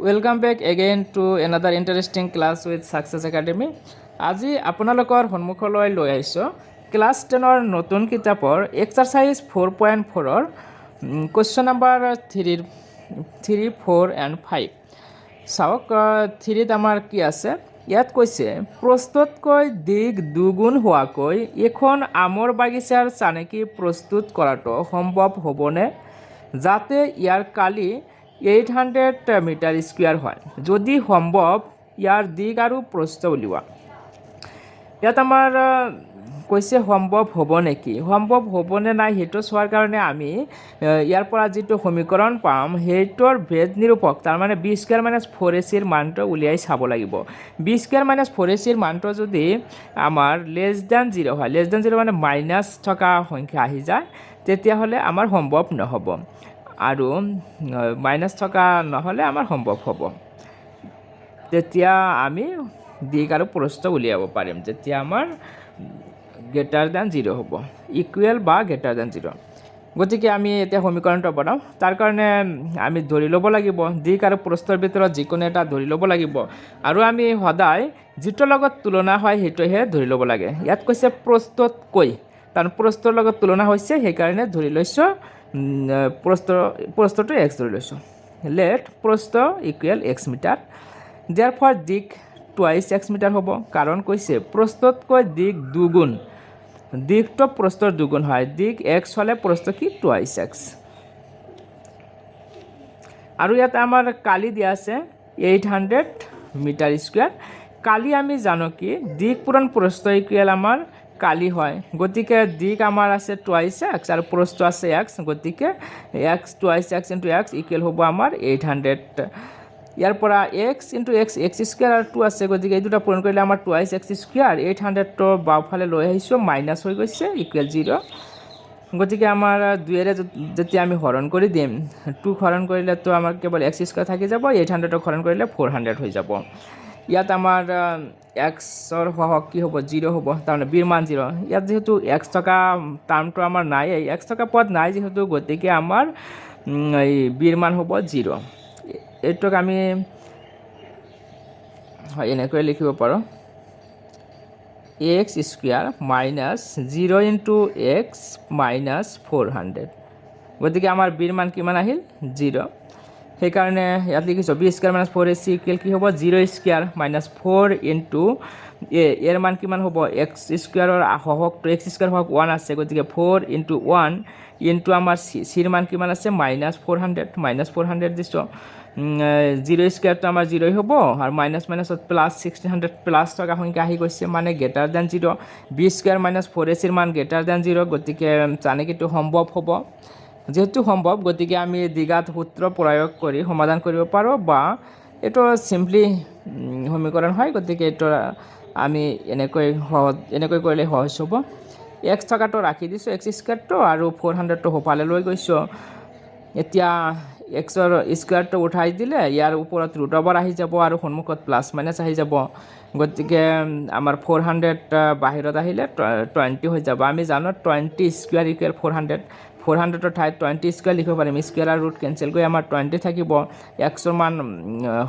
Welcome back again to another interesting class with Success Academy. আজি আপোনালোকৰ সন্মুখলৈ লৈ আহিছোঁ ক্লাছ 10ৰ নতুন কিতাপৰ এক্সাৰচাইজ 4.4ৰ কুৱেশ্যন নাম্বাৰ থ্ৰীৰ থ্ৰী, ফ'ৰ এণ্ড ফাইভ। চাওক, থ্ৰীত আমাৰ কি আছে? ইয়াত কৈছে, প্ৰস্থতকৈ দীঘ দুগুণ হোৱাকৈ এখন আমৰ বাগিচাৰ চানেকি প্ৰস্তুত কৰাটো সম্ভৱ হ'বনে, যাতে ইয়াৰ কালি 800 মিটাৰ স্কুৱেৰ হয়? যদি সম্ভৱ, ইয়াৰ দীঘ আৰু প্ৰস্থ উলিওৱা। ইয়াত আমাৰ কৈছে সম্ভৱ হ'ব নেকি। সম্ভৱ হ'বনে নাই সেইটো চোৱাৰ কাৰণে আমি ইয়াৰ পৰা যিটো সমীকৰণ পাম, সেইটোৰ ভেদ নিৰূপক, তাৰমানে বি স্কুৱেৰ মাইনাছ ফ'ৰ এ চিৰ মানটো উলিয়াই চাব লাগিব। বি স্কুৱেৰ মাইনাছ ফ'ৰ এ চিৰ মানটো যদি আমাৰ লেছ দেন জিৰ' হয়, লেছ দেন জিৰ' মানে মাইনাছ থকা সংখ্যা আহি যায়, তেতিয়াহ'লে আমাৰ সম্ভৱ নহ'ব আৰু মাইনাছ থকা নহ'লে আমাৰ সম্ভৱ হ'ব। তেতিয়া আমি দীঘ আৰু প্ৰস্থ উলিয়াব পাৰিম, যেতিয়া আমাৰ গ্ৰেটাৰ দেন জিৰ' হ'ব, ইকুৱেল বা গ্ৰেটাৰ দেন জিৰ'। গতিকে আমি এতিয়া সমীকৰণটো বনাওঁ। তাৰ কাৰণে আমি ধৰি ল'ব লাগিব, দীঘ আৰু প্ৰস্থৰ ভিতৰত যিকোনো এটা ধৰি ল'ব লাগিব আৰু আমি সদায় যিটোৰ লগত তুলনা হয়, সেইটোহে ধৰি ল'ব লাগে। ইয়াত কৈছে প্ৰস্থতকৈ, কাৰণ প্ৰস্থৰ লগত তুলনা হৈছে, সেইকাৰণে ধৰি লৈছোঁ প্ৰস্থটো এক্স ধৰি লৈছোঁ। লেট প্ৰস্থ ইকুৱেল এক্স মিটাৰ। দেয়াৰফৰ দীঘ টুৱাইছ এক্স মিটাৰ হ'ব, কাৰণ কৈছে প্ৰস্থতকৈ দীঘ দুগুণ। দীঘটো প্ৰস্থৰ দুগুণ হয়। দীঘ এক্স হ'লে প্ৰস্থ কি? Twice x. আৰু ইয়াত আমাৰ কালি দিয়া আছে 800 মিটাৰ স্কুৱেৰ। কালি আমি জানো কি, দীঘ পূৰণ প্ৰস্থ ইকুৱেল আমাৰ কালি হয়। গতিকে দীঘ আমাৰ আছে টুৱাইছ এক্স আৰু প্ৰস্থ আছে এক্স, গতিকে x twice x into x equal হ'ব আমাৰ 800। ইয়াৰ পৰা x into x, x square আৰু টু আছে, গতিকে এই দুটা পূৰণ কৰিলে আমাৰ টুৱাইছ এক্স স্কুৱেৰ। 800টো বাওঁফালে লৈ আহিছোঁ, মাইনাছ হৈ গৈছে, ইকুৱেল জিৰ'। গতিকে আমাৰ দুয়েৰে যেতিয়া আমি হৰণ কৰি দিম, টুক হৰণ কৰিলেতো আমাৰ কেৱল এক্স স্কুৱেৰ থাকি যাব, 800ক হৰণ কৰিলে 400 হৈ যাব। ইয়াত আমাৰ এক্সৰ সহগ কি হ'ব? জিৰ' হ'ব, তাৰমানে বিৰ মান জিৰ'। ইয়াত যিহেতু এক্স থকা টাৰ্মটো আমাৰ নাই, এক্স থকা পদ নাই যিহেতু, গতিকে আমাৰ এই বিৰ মান হ'ব জিৰ'। এইটোক আমি হয় এনেকৈ লিখিব পাৰোঁ, x square minus zero into x minus 400। গতিকে আমাৰ বিৰ মান কিমান আহিল? জিৰ'। সেইকাৰণে ইয়াত লিখিছোঁ B square minus four এ চি ইকুৱেল কি হ'ব? Zero square minus four into এ, এৰ মান কিমান হ'ব? এক্স স্কুৱেৰৰ সহগটো, এক্স স্কুৱেৰ সহগ ওৱান আছে, গতিকে ফ'ৰ ইণ্টু ওৱান ইণ্টু আমাৰ চি, চিৰ মান কিমান আছে? মাইনাছ 400। মাইনাছ 400 দিছোঁ। জিৰ' স্কুৱেৰটো আমাৰ জিৰ'ই হ'ব আৰু মাইনাছ মাইনাছত প্লাছ 1600। প্লাছ থকা সংখ্যা আহি গৈছে, মানে greater than zero. B square minus four এ চিৰ মান গ্ৰেটাৰ দেন জিৰ', গতিকে চানেকিটো সম্ভৱ হ'ব। যিহেতু সম্ভৱ, গতিকে আমি দ্বিঘাত সূত্ৰ প্ৰয়োগ কৰি সমাধান কৰিব পাৰোঁ বা এইটো চিম্পলি সমীকৰণ হয়, গতিকে এইটো আমি এনেকৈ সহজ, এনেকৈ কৰিলে সহজ হ'ব। এক্স থকাটো ৰাখি দিছোঁ, এক্স স্কুৱেৰটো, আৰু 400টো সোঁফালে লৈ গৈছোঁ। এতিয়া এক্সৰ স্কুৱেৰটো উঠাই দিলে ইয়াৰ ওপৰত ৰুট অভাৰ আহি যাব আৰু সন্মুখত প্লাছ মাইনাছ আহি যাব। গতিকে আমাৰ 400 বাহিৰত আহিলে 20 হৈ যাব। আমি জানো 20 স্কুৱেৰ ইকুৱেল 400। 400ৰ ঠাইত 20 স্কুৱেৰ লিখিব পাৰিম। স্কুৱেৰ আৰু ৰুট কেঞ্চেল কৰি আমাৰ 20 থাকিব। এক্সৰ মান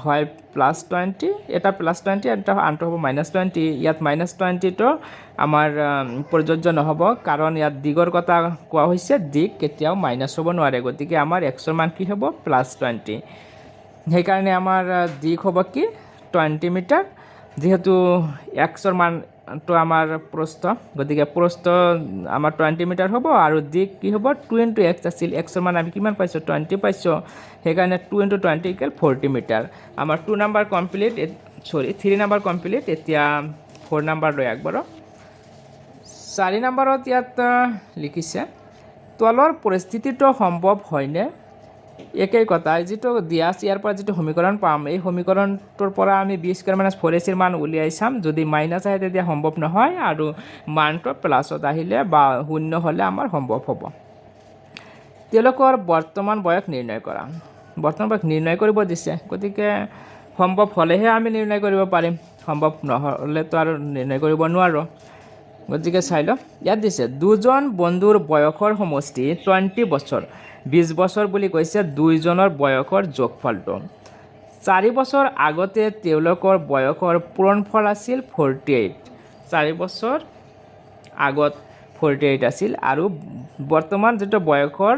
হয় প্লাছ 20, এটা প্লাছ 20, এটা আনটো হ'ব মাইনাছ 20। ইয়াত মাইনাছ 20টো আমাৰ প্ৰযোজ্য নহ'ব, কাৰণ ইয়াত দীঘৰ কথা কোৱা হৈছে। দীঘ কেতিয়াও মাইনাছ হ'ব নোৱাৰে। গতিকে আমাৰ এক্সৰ মান কি হ'ব? প্লাছ 20। সেইকাৰণে আমাৰ দীঘ হ'ব কি? 20 মিটাৰ। যিহেতু এক্সৰ মানটো আমাৰ প্ৰস্থ, গতিকে প্ৰস্থ আমাৰ 20 মিটাৰ হ'ব আৰু দীঘ কি হ'ব? টু ইণ্টু এক্স আছিল, এক্সৰ মান আমি কিমান পাইছোঁ? 20 পাইছোঁ। সেইকাৰণে two into 20 equal 40 metre. আমাৰ টু নাম্বাৰ কমপ্লিট, চৰি, থ্ৰী নাম্বাৰ কমপ্লিট। এতিয়া ফ'ৰ নাম্বাৰ লৈ আগবাঢ়ো। চাৰি নম্বৰত ইয়াত লিখিছে, তলৰ পৰিস্থিতিটো সম্ভৱ হয়নে? একেই কথা, যিটো দিয়া আছে, ইয়াৰ পৰা যিটো সমীকৰণ পাম, এই সমীকৰণটোৰ পৰা আমি বি স্কুৱেৰ মাইনাছ ফ'ৰ এ চিৰ মান উলিয়াই চাম। যদি মাইনাছ আহে, তেতিয়া সম্ভৱ নহয় আৰু মানটো প্লাছত আহিলে বা শূন্য হ'লে আমাৰ সম্ভৱ হ'ব। তেওঁলোকৰ বৰ্তমান বয়স নিৰ্ণয় কৰা। বৰ্তমান বয়স নিৰ্ণয় কৰিব দিছে, গতিকে সম্ভৱ হ'লেহে আমি নিৰ্ণয় কৰিব পাৰিম, সম্ভৱ নহ'লেতো আৰু নিৰ্ণয় কৰিব নোৱাৰোঁ। গতিকে চাই লওঁ, ইয়াত দিছে দুজন বন্ধুৰ বয়সৰ সমষ্টি 20 বছৰ। 20 বছৰ বুলি কৈছে দুইজনৰ বয়সৰ যোগফলটো। 4 বছৰ আগতে তেওঁলোকৰ বয়সৰ পূৰণফল আছিল 48। 4 বছৰ আগত 48 আছিল আৰু বৰ্তমান যিটো বয়সৰ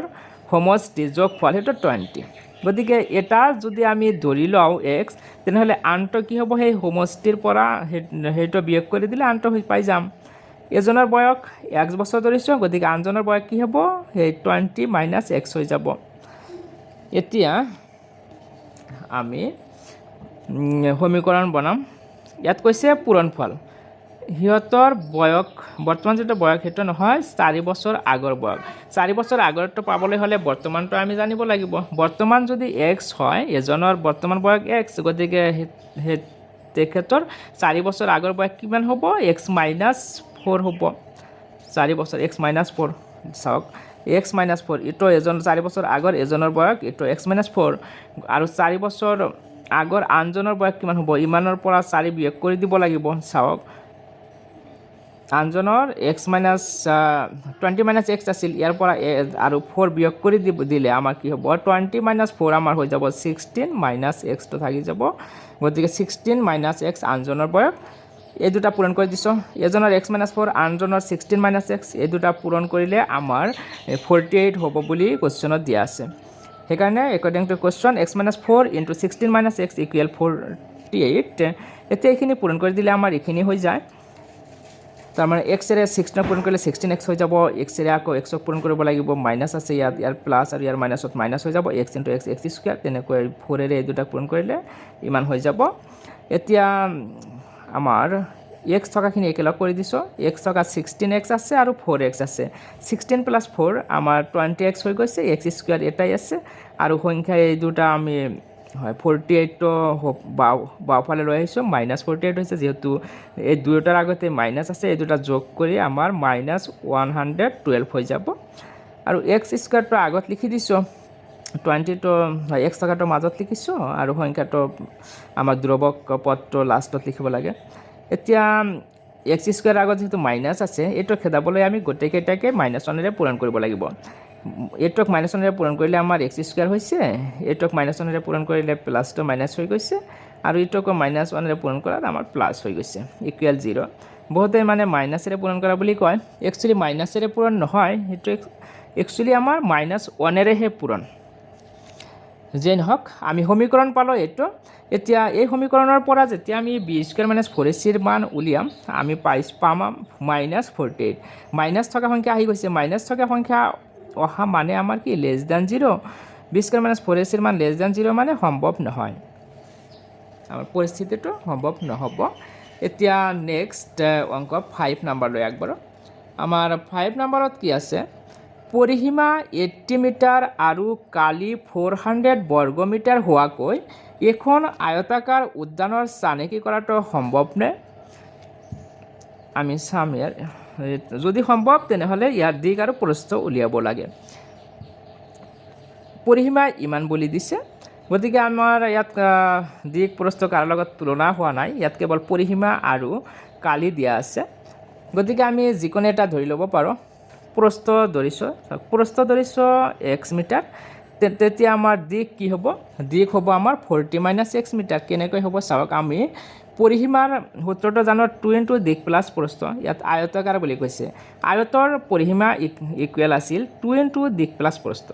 সমষ্টি, যোগফল, সেইটো 20। গতিকে এটা যদি আমি ধৰি লওঁ এক্স, তেনেহ'লে আনটো কি হ'ব? সেই সমষ্টিৰ পৰা সেইটো বিয়োগ কৰি দিলে আনটো হৈ পাই যাম। এজনৰ বয়স এক্স বছৰ ধৰিছোঁ, গতিকে আনজনৰ বয়স কি হ'ব? সেই 20 মাইনাছ এক্স হৈ যাব। এতিয়া আমি সমীকৰণ বনাম। ইয়াত কৈছে পূৰণফল সিহঁতৰ বয়স, বৰ্তমান যিটো বয়স সেইটো নহয়, 4 বছৰ আগৰ বয়স। 4 বছৰ আগৰটো পাবলৈ হ'লে বৰ্তমানটো আমি জানিব লাগিব। বৰ্তমান যদি এক্স হয়, এজনৰ বৰ্তমান বয়স এক্স, গতিকে সেই তেখেতৰ 4 বছৰ আগৰ বয়স কিমান হ'ব? এক্স মাইনাছ ফ'ৰ হ'ব। 4 বছৰ এক্স মাইনাছ ফ'ৰ। চাওক, এক্স মাইনাছ ফ'ৰ, এইটো এজন 4 বছৰ আগৰ এজনৰ বয়স, এইটো এক্স মাইনাছ ফ'ৰ। আৰু 4 বছৰ আগৰ আনজনৰ বয়স কিমান হ'ব? ইমানৰ পৰা চাৰি বিয়োগ কৰি দিব লাগিব। চাওক, আনজনৰ x minus 20 minus x আছিল, ইয়াৰ পৰা আৰু ফ'ৰ বিয়োগ কৰি দিলে আমাৰ কি হ'ব? 20 মাইনাছ ফ'ৰ আমাৰ হৈ যাব 16, মাইনাছ এক্সটো থাকি যাব। গতিকে 16 মাইনাছ এক্স আনজনৰ বয়স। এই দুটা পূৰণ কৰি দিছোঁ। এজনৰ এক্স মাইনাছ ফ'ৰ, আনজনৰ 16 মাইনাছ এক্স, এই দুটা পূৰণ কৰিলে আমাৰ 48 হ'ব বুলি কুৱেশ্যনত দিয়া আছে। সেইকাৰণে according to question, x minus four into 16 minus x equal 48। এতিয়া এইখিনি পূৰণ কৰি দিলে আমাৰ এইখিনি হৈ যায়। তাৰমানে এক্সেৰে 16ক পূৰণ কৰিলে 16 এক্স হৈ যাব। এক্সেৰে আকৌ এক্সক পূৰণ কৰিব লাগিব, মাইনাছ আছে ইয়াত, ইয়াৰ প্লাছ আৰু ইয়াৰ মাইনাছত মাইনাছ হৈ যাব। X into x, x square। তেনেকৈ ফ'ৰেৰে এই দুটাক পূৰণ কৰিলে ইমান হৈ যাব। এতিয়া আমাৰ এক্স থকাখিনি একেলগ কৰি দিছোঁ। এক্স থকা 16 এক্স আছে আৰু ফ'ৰ এক্স আছে। 16 প্লাছ ফ'ৰ আমাৰ 20 এক্স হৈ গৈছে। এক্স স্কুৱেৰ এটাই আছে আৰু সংখ্যা এই দুটা আমি হয় 48টো বাওঁফালে লৈ আহিছোঁ, মাইনাছ 48 হৈছে। যিহেতু এই দুয়োটাৰ আগতে মাইনাছ আছে, এই দুটা যোগ কৰি আমাৰ মাইনাছ 112 হৈ যাব। আৰু এক্স স্কুৱেৰটো আগত লিখি দিছোঁ, 20টো হয় এক্স থকাটো মাজত লিখিছোঁ আৰু সংখ্যাটো আমাৰ ধ্ৰুৱক পদটো লাষ্টত লিখিব লাগে। এতিয়া এক্স স্কুৱেৰ আগত যিহেতু মাইনাছ আছে, এইটো খেদাবলৈ আমি গোটেইকেইটাকে মাইনাছ ওৱানেৰে পূৰণ কৰিব লাগিব। এইটোক মাইনাছ ওৱানেৰে পূৰণ কৰিলে আমাৰ এক্স স্কুৱেৰ হৈছে, এইটোক মাইনাছ ওৱানেৰে পূৰণ কৰিলে প্লাছটো মাইনাছ হৈ গৈছে আৰু এইটোকো মাইনাছ ওৱানেৰে পূৰণ কৰাত আমাৰ প্লাছ হৈ গৈছে, ইকুৱেল জিৰ'। বহুতে মানে মাইনাছেৰে পূৰণ কৰা বুলি কয়। একচুৱেলি মাইনাছেৰে পূৰণ নহয়, সেইটো একচুৱেলি আমাৰ মাইনাছ ওৱানেৰেহে পূৰণ। যিয়ে নহওক, আমি সমীকৰণ পালোঁ এইটো। এতিয়া এই সমীকৰণৰ পৰা যেতিয়া আমি বি স্কুৱেৰ মাইনাছ ফ'ৰ এ চিৰ মান উলিয়াম, আমি পাম মাইনাছ 48। মাইনাছ থকা সংখ্যা আহি গৈছে। মাইনাছ থকা সংখ্যা অহা মানে আমাৰ কি? Less than zero। B square minus four a চিৰ মান লেছ দেন জিৰ' মানে সম্ভৱ নহয়, আমাৰ পৰিস্থিতিটো সম্ভৱ নহ'ব। এতিয়া নেক্সট অংক 5 নাম্বাৰলৈ আগবাঢ়ো। আমাৰ 5 নাম্বাৰত কি আছে? পৰিসীমা 80 মিটাৰ আৰু কালি 400 বৰ্গমিটাৰ হোৱাকৈ এখন আয়তাকাৰ উদ্যানৰ চানেকি কৰাটো সম্ভৱনে? আমি চাম ইয়াৰ যদি সম্ভৱ, তেনেহ'লে ইয়াৰ দীঘ আৰু প্ৰস্থ উলিয়াব লাগে। পৰিসীমা ইমান বুলি দিছে, গতিকে আমাৰ ইয়াত দীঘ প্ৰস্থ কাৰো লগত তুলনা হোৱা নাই। ইয়াত কেৱল পৰিসীমা আৰু কালি দিয়া আছে। গতিকে আমি যিকোনো এটা ধৰি ল'ব পাৰোঁ। প্ৰস্থ ধৰিছোঁ, প্ৰস্থ ধৰিছোঁ এক্স মিটাৰ। তেতিয়া আমাৰ দীঘ কি হ'ব? দীঘ হ'ব আমাৰ 40 মাইনাছ এক্স মিটাৰ। কেনেকৈ হ'ব চাওক, আমি পৰিসীমাৰ সূত্ৰটো জানো, টু ইণ্টু দীঘ প্লাছ প্ৰস্থ। ইয়াত আয়তাকাৰ বুলি কৈছে। আয়তৰ পৰিসীমা ইকুৱেল আছিল টু ইণ্টু দীঘ প্লাছ প্ৰস্থ।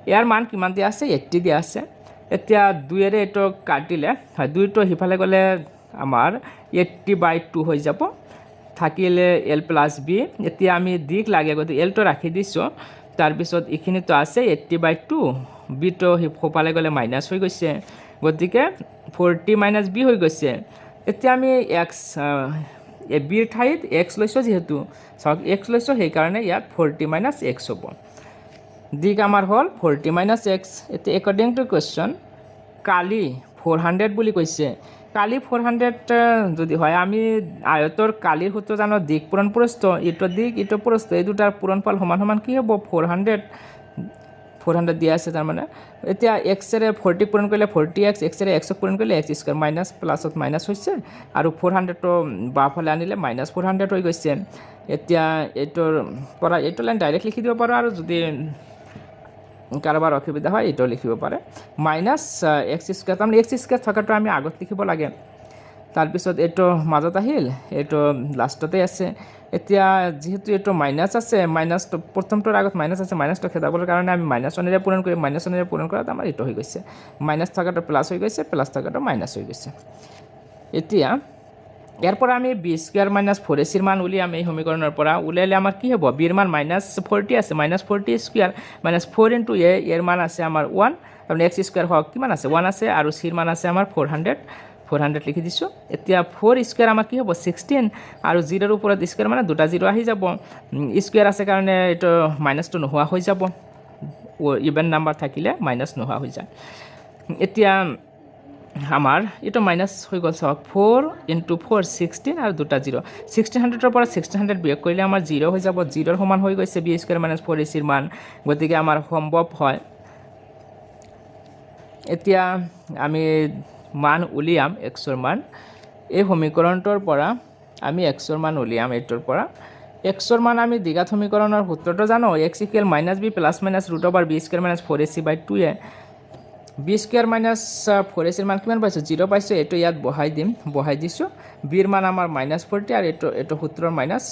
ইয়াৰ মান কিমান দিয়া আছে? 80 দিয়া আছে। এতিয়া দুয়েৰে এইটো কাটিলে হয়, দুইটো সিফালে গ'লে আমাৰ 80 বাই 2 হৈ যাব, থাকিলে এল প্লাছ বি। এতিয়া আমি দীঘ লাগে, গতিকে এলটো ৰাখি দিছোঁ। তাৰপিছত এইখিনিতো আছে 80 বাই 2, বিটো সোঁফালে গ'লে মাইনাছ হৈ গৈছে, গতিকে 40 মাইনাছ বি হৈ গৈছে। এতিয়া আমি এক্স বিৰ ঠাইত এক্স লৈছোঁ যিহেতু, চাওক, এক্স লৈছোঁ, সেইকাৰণে ইয়াত 40 মাইনাছ এক্স হ'ব। দীঘ আমাৰ হ'ল 40 মাইনাছ এক্স। এতিয়া একৰ্ডিং টু কুৱেশ্যন কালি 400 বুলি কৈছে। কালি 400 যদি হয়, আমি আয়তৰ কালিৰ সূত্ৰ জানো, দীঘ পূৰণ প্ৰস্থ। এইটো দীঘ, এইটো প্ৰস্থ, এই দুটাৰ পূৰণফল সমান সমান কি হ'ব? 400। 400 দিয়া আছে। তাৰমানে এতিয়া এক্সেৰে 40 পূৰণ কৰিলে 40 এক্স, এক্সেৰে এক্সক পূৰণ কৰিলে এক্স স্কুৱেৰ, মাইনাছ প্লাছত মাইনাছ হৈছে আৰু 400টো বাওঁফালে আনিলে মাইনাছ 400 হৈ গৈছে। এতিয়া এইটোৰ পৰা এইটো লাইন ডাইৰেক্ট লিখি দিব পাৰোঁ আৰু যদি কাৰোবাৰ অসুবিধা হয়, এইটো লিখিব পাৰে। মাইনাছ এক্স স্কুৱেৰ, তাৰমানে এক্স স্কুৱেৰ থকাটো আমি আগত লিখিব লাগে। তাৰপিছত এইটো মাজত আহিল, এইটো লাষ্টতে আছে। এতিয়া যিহেতু এইটো মাইনাছ আছে, মাইনাছটো প্ৰথমটোৰ আগত মাইনাছ আছে, মাইনাছটো খেদাবৰ কাৰণে আমি মাইনাছ ওৱানেৰে পূৰণ কৰিম। মাইনাছ ওৱানেৰে পূৰণ কৰাত আমাৰ এইটো হৈ গৈছে। মাইনাছ থকাটো প্লাছ হৈ গৈছে, প্লাছ থকাটো মাইনাছ হৈ গৈছে। এতিয়া ইয়াৰ পৰা আমি বি স্কুৱেৰ মাইনাছ ফ'ৰ এ চিৰ মান উলিয়াম। এই সমীকৰণৰ পৰা উলিয়ালে আমাৰ কি হ'ব? বিৰ মান মাইনাছ 40 আছে, minus 40 square minus four into a, এৰ মান আছে আমাৰ ওৱান, তাৰমানে এক্স স্কুৱেৰ হওক কিমান আছে? ওৱান আছে। আৰু চিৰ মান আছে আমাৰ 400, 400 লিখি দিছোঁ। এতিয়া ফ'ৰ স্কুৱেৰ আমাৰ কি হ'ব? 16। আৰু জিৰ'ৰ ওপৰত স্কুৱেৰ মানে দুটা জিৰ' আহি যাব। স্কুৱেৰ আছে কাৰণে এইটো মাইনাছটো নোহোৱা হৈ যাব। ইভেন নাম্বাৰ থাকিলে মাইনাছ নোহোৱা হৈ যায়। এতিয়া আমাৰ এইটো মাইনাছ হৈ গ'ল। চাওক, ফ'ৰ ইণ্টু ফ'ৰ 16 আৰু দুটা জিৰ'। 1600ৰ পৰা 1600 বিয়োগ কৰিলে আমাৰ জিৰ' হৈ যাব। জিৰ'ৰ সমান হৈ গৈছে B square minus four এ চিৰ মান। গতিকে আমাৰ সম্ভৱ হয়। এতিয়া আমি মান উলিয়াম, এক্সৰ মান। এই সমীকৰণটোৰ পৰা আমি এক্সৰ মান উলিয়াম। এইটোৰ পৰা এক্সৰ মান আমি দ্বিঘাত সমীকৰণৰ সূত্ৰটো জানো, x equal minus b plus minus root over b square minus four a c by two a। B square minus four এ চিৰ মান কিমান পাইছোঁ? জিৰ' পাইছোঁ। এইটো ইয়াত বহাই দিম, বহাই দিছোঁ। বিৰ মান আমাৰ মাইনাছ 40 আৰু এইটো সূত্ৰৰ মাইনাছ।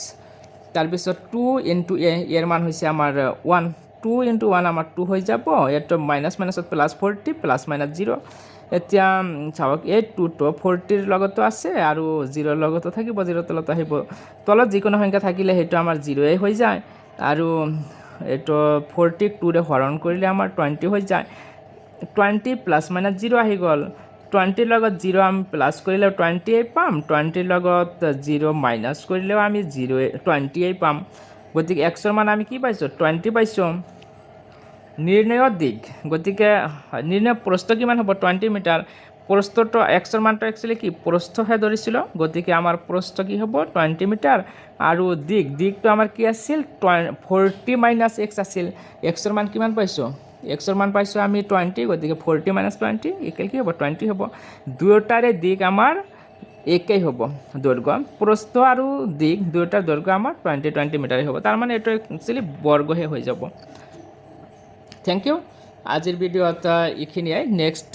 তাৰপিছত টু ইনটু এ, ইয়াৰ মান হৈছে আমাৰ ওৱান। টু ইনটু ওৱান আমাৰ টু হৈ যাব। ইয়াত minus মাইনাছত plus 40, plus minus zero. এতিয়া চাওক, এই টুটো 40ৰ লগতো আছে আৰু জিৰ'ৰ লগতো থাকিব, জিৰ'ৰ তলত আহিব। তলত যিকোনো সংখ্যা থাকিলে সেইটো আমাৰ জিৰ'ই হৈ যায়। আৰু এইটো 40ক টুৰে হৰণ কৰিলে আমাৰ 20 হৈ যায়। 20 প্লাছ মাইনাছ জিৰ' আহি গ'ল। 20ৰ লগত জিৰ' আমি প্লাছ কৰিলেও 20য়েই পাম, 20ৰ লগত জিৰ' মাইনাছ কৰিলেও আমি জিৰ' 20য়েই পাম। গতিকে এক্সৰ মান আমি কি পাইছোঁ? 20 পাইছোঁ। নিৰ্ণয়ৰ দিশ, গতিকে নিৰ্ণয় প্ৰস্থ কিমান হ'ব? 20 মিটাৰ। প্ৰস্থটো, এক্সৰ মানটো একচুৱেলি কি প্ৰস্থহে ধৰিছিলোঁ। গতিকে আমাৰ প্ৰস্থ কি হ'ব? 20 মিটাৰ। আৰু দিশ, দিশটো আমাৰ কি আছিল? 40 মাইনাছ এক্স আছিল। এক্সৰ মান কিমান পাইছোঁ? এক্সৰ মান পাইছোঁ আমি 20। গতিকে 40 মাইনাছ 20 ইকুৱেল কি হ'ব? 20 হ'ব। দুয়োটাৰে দিশ আমাৰ একেই হ'ব। দৈৰ্ঘ্য, প্ৰস্থ আৰু দিশ দুয়োটাৰ দৈৰ্ঘ্য আমাৰ 20 20 মিটাৰেই হ'ব। তাৰমানে এইটো একচুৱেলি বৰ্গহে হৈ যাব। Thank U. আজিৰ ভিডিঅ'ত এইখিনিয়ে। নেক্সট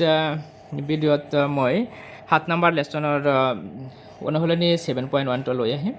ভিডিঅ'ত মই 7 নম্বৰ লেচনৰ অনুশীলনী 7.1টো লৈ আহিম।